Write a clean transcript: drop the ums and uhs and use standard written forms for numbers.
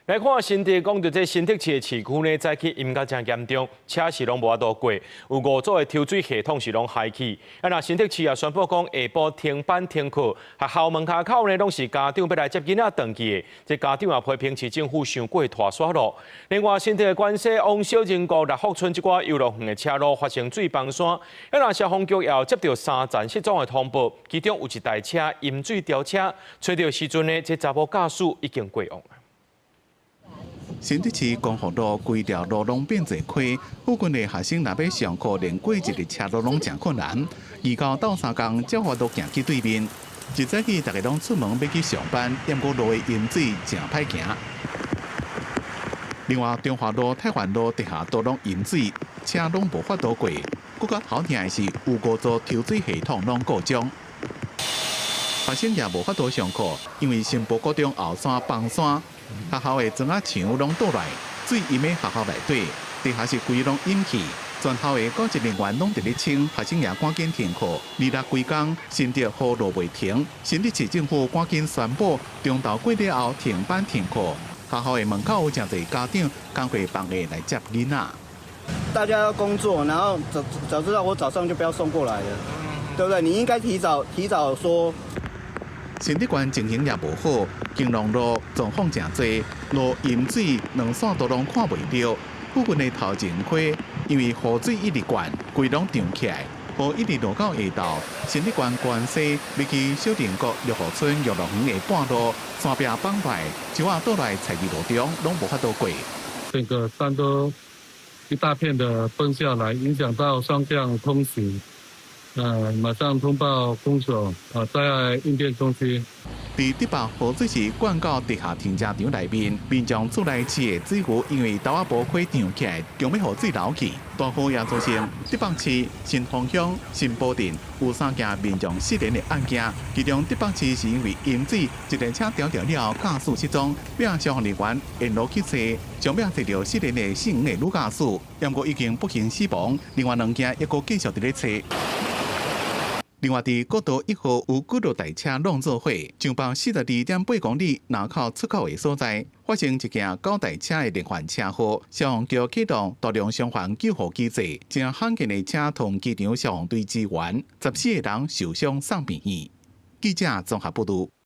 來看新竹，講著這新竹市的市區呢，早起淹甲誠嚴重，車是攏無法度過，有五組的抽水系統是攏害去。啊，若新竹市也宣布講，下晡停班停課，學校門跤口呢，攏是家長欲來接囡仔轉去的。這家長也批評市政府傷過拖沙囉。另外，新竹的關西往小人國六福村這寡遊樂園的車路發生水崩山，啊，若消防局也有接著三站失蹤的通報，其中有一台車淹水掉車，揣著時陣呢，這查某駕駛已經過往。新竹市光復路規條路攏變做溪，附近的學生若欲上課，連過一个車路攏誠困難。二到鬥相共才有法度行去對面。一早起大家攏出門欲去上班，毋過路的淹水誠歹行。另外，中華路、太環路地下道攏淹水，車攏無法度過。閣較頭疼的是，有五組抽水系統攏故障。學生也無法度上課，因為新埔國中後山崩山，學校的磚仔牆攏倒來，水淹佇學校內底，地下室規攏淹去，全校的教職人員攏佇咧清，學生也趕緊停課。二六規工，新竹雨落袂停，新竹市政府趕緊宣布，中晝過了後停班停課。學校的門口有誠濟家長，工課放下來接囡仔。大家要工作，然後早早知道我早上就不要送過來了，對不對？你應該提早提早說。新竹縣情形也無好，興隆路狀況誠濟，路淹水，兩線都攏看袂著。附近的頭前溪因為雨水一直灌，規攏漲起來，雨一直落到下晝。新竹縣關西欲去小林國六福村遊樂園的半路，山壁崩來，樹仔倒來菜佇路中，攏無法度過。整個山都一大片的崩下來，影響到雙向通行。馬上通報公所，啊，災害應變中心。佇竹北雨水是灌到地下停車場內面，民眾厝內飼的水魚因為豆仔埔溪漲起來，強欲予水流去，大雨也造成竹北市新豐鄉新埔鎮有三件民眾失聯的案件，其中竹北市是因為淹水，一台車掉掉了後，駕駛失蹤，尾消防人員沿路去揣，上尾揣著失聯的姓吳的女駕駛，毋過已經不幸死亡。另外兩件抑閣繼續佇咧揣。另外，佇國道1號有幾落台車挵做伙，上北42.8公里林口出口的所在，發生一件九台車的連環車禍，消防局啟動大量傷員救護機制，誠罕見的車同機場消防隊支援，14個人受傷送病院。記者綜合報導。